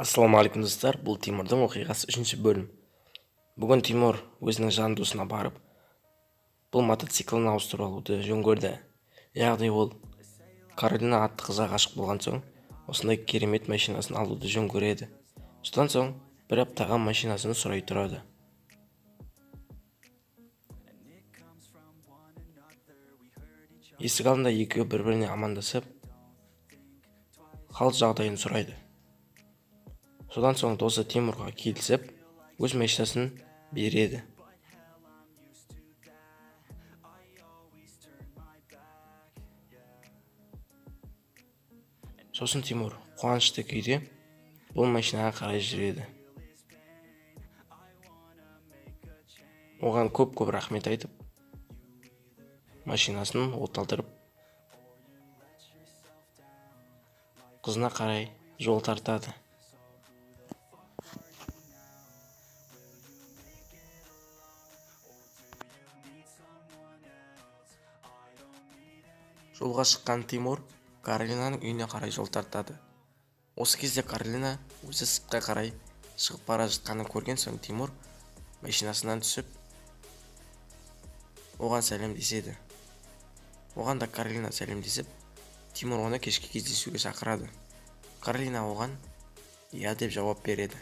Ассалаумағалейкум, достар! Бұл Тимурдың оқиғасы, үшінші бөлім. Бүгін Тимур өзінің жан досына барып, бұл мотоциклін ауыстырып алуды жөн көрді. Яғни ол Каролина атты қызға ғашық болған соң, осындай керемет машинасын алуды жөн көреді. Содан соң бір аптаға машинасын сұрай тұрады. Есік алдында екеуі бір-біріне амандасып, хал жағдайын сұрайды. Содан соң досы Тимурға келісіп, өз машинасын береді. Сосын Тимур қуанышты күйде бұл машинаға қарай жүреді. Оған көп-көп рахмет айтып, машинасын оталдырып, қызына қарай жол тартады. Жолға шыққан Тимур Каролинаның үйіне қарай жол тартады. Осы кезде Каролина өзі сыртқа қарай шығып бара жатқанын көрген соң, Тимур машинасынан түсіп, оған сәлемдеседі. Оған да Каролина сәлемдесіп, Тимур оны кешкі кездесуге шақырады. Каролина оған иә деп жауап береді.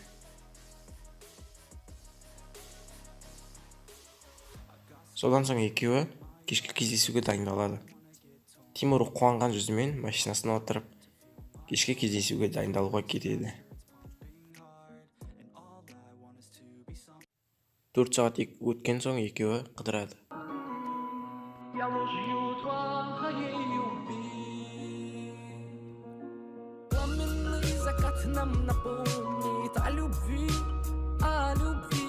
Содан соң екеуі кешкі кездесуге дайындалады. Тимур қуанған жүзімен машинасына отырып, кешкі кездесуге дайындалуға кетеді. 4 сағат өткен соң екеуі қыдырады. Я ложью твоей любви. Пламенный закат нам напомнит о любви, о любви.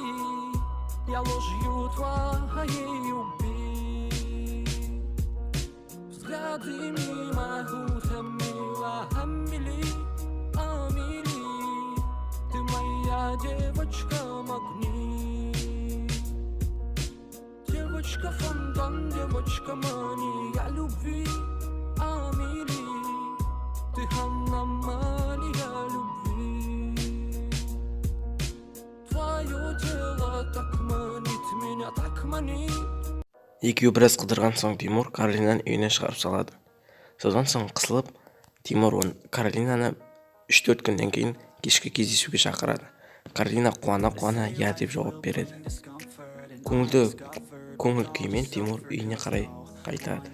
Я ложью твоей любви. Взгляды мимо утомила, Амели, Амели. Ты моя девочка магнит. Девочка фонтан, девочка мания любви, Амели, ты аномалия любви. Твое тело так манит меня, так манит. Екеуі біраз қыдырған соң, Тимур Каролинаны үйінен шығарып салады. Содан соң қысылып, Тимур Каролинаны 3-4 күннен кейін кешкі кездесуге шақырады. Каролина қуана-қуана иә деп жауап береді. Көңілді көңіл күймен Тимур үйіне қарай қайтады.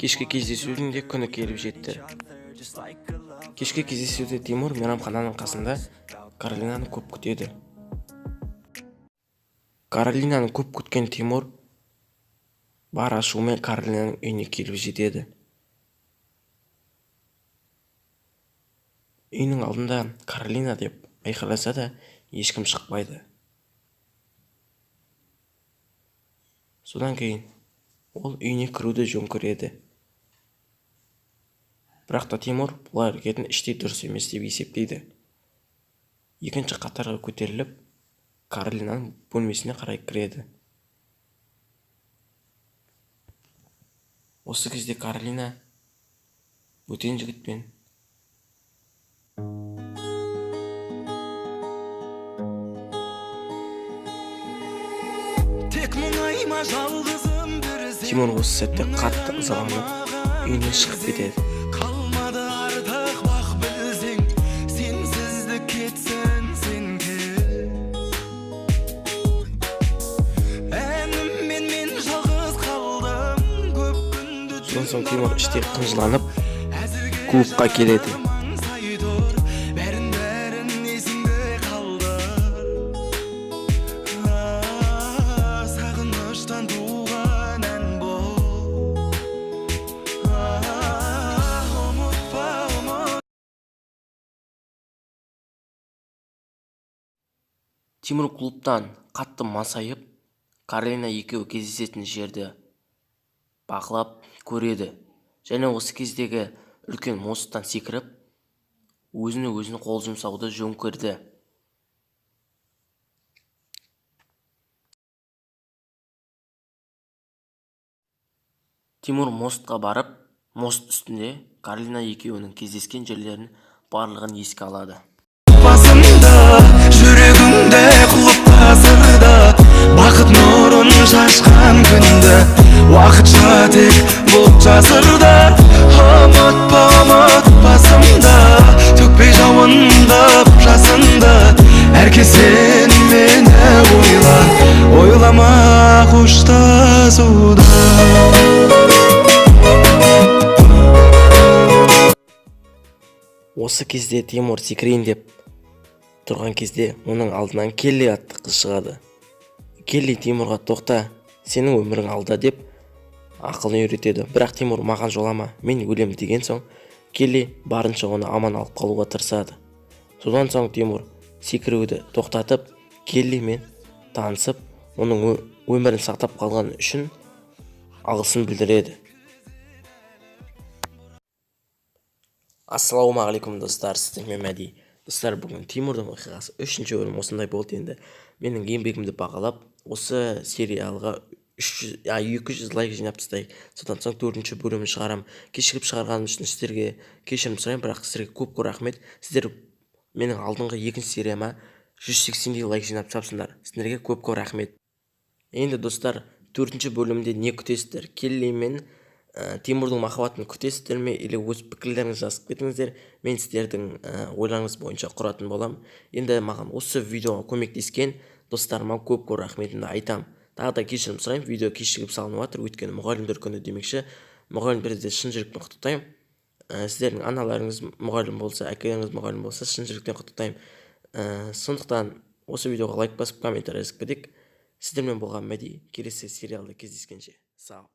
Кешкі кездесудің де күні келіп жетті. Кешкі кездесуде Тимур мейрамхананың қасында Каролинаны көп күтеді. Каролинаны көп күткен Тимур бар ашуымен Каролинаның үйіне келіп жетеді. Үйінің алдында «Каролина» деп айқайласа да, ешкім шықпайды. Содан кейін ол үйіне кіруді жөн көреді. Бірақ та Тимур бұл әрекетін іштей дұрыс емес деп есептейді. Екінші қатарға көтеріліп, Каролинаның бөлмесіне қарай кіреді. Осы кезде Каролина бөтен жігітпен. Тек мұңайма, жалғызым, бір сен. Тимур осы сәтте қатты ызаланып, үйінен шығып кетеді. Қалмады артық бақ, білсең, сенсіздік кетсін, сен кел. Әніммен мен жалғыз қалдым көп күнді. Содан соң Тимур іштей қынжыланып, Әзірге клубқа келеді. аңсай тұр, бәрін, бәрін есіңде қалдыр. А, сағыныштан туған ән бұл. А, ұмытпа, ұмыт. Тимур клубтан қатты масайып, Каролина екеуі кездесетін жерді бақылап көреді және осы кездегі үлкен мосттан секіріп, өзіне-өзі қол жұмсауды жөн көрді. Тимур мостқа барып, Мост үстінде Каролина екеуінің кездескен жерлерін барлығын еске алады. Басында жүрегіңде құлыптасырда, бақыт нұрын шашқан күнді уақытша тек бұлт жасырды. Ұмытпа, ұмытпасымды, төкпей жауындап жасынды. Әркез сен мені ойла, ойлама қоштасуды. Осы кезде Тимур секірейін деп тұрған кезде оның алдынан Келли атты қыз шығады. Келли Тимурға: «Тоқта, сенің өмірің алда», – деп ақылын үйретеді. Бірақ Тимур: «Маған жолама, мен өлем», – деген соң, Келли барынша оны аман алып қалуға тырысады. Содан соң Тимур секіруді тоқтатып, Келлимен танысып, оның өмірін сақтап қалғаны үшін алғысын білдіреді. Ассалаумағалейкум, достар! Сіздермен Мәди. Достар, бүгін Тимурдың оқиғасы үшінші бөлім осындай болды. Енді менің еңбегімді бағалап, осы сериалға 300, 200 лайк жинап тастайық. Содан соң төртінші бөлімін шығарамын. Кешігіп шығарғаным үшін сіздерге кешірім сұраймын, бірақ сіздерге көп көп рахмет. Сіздер менің алдыңғы екінші серияма 180-дей лайк жинап тастапсыңдар. Сіздерге көп көп рахмет. Енді, достар, төртінші бөлімде не күтесіздер? Келли мен Тимурдың махаббатын күтесіздер ме или өз пікірлеріңізді жазып кетіңіздер. Мен сіздердің ойларыңыз бойынша құратын боламын. Енді маған осы видеоға көмектескен достарыма көп көп рахметімді айтамын. Тағы да кешірім сұраймын, видео кешігіп салынып жатыр, өйткені мұғалімдер күні демекші, мұғалімдерді де шын жүректен құттықтаймын. Сіздердің аналарыңыз мұғалім болса, әкелеріңіз мұғалім болса, шын жүректен құттықтаймын. Сондықтан осы видеоға лайк басып, комментарий жазып кетейік. Сіздермен болған Мәди. Келесі сериалда кездескенше, сау.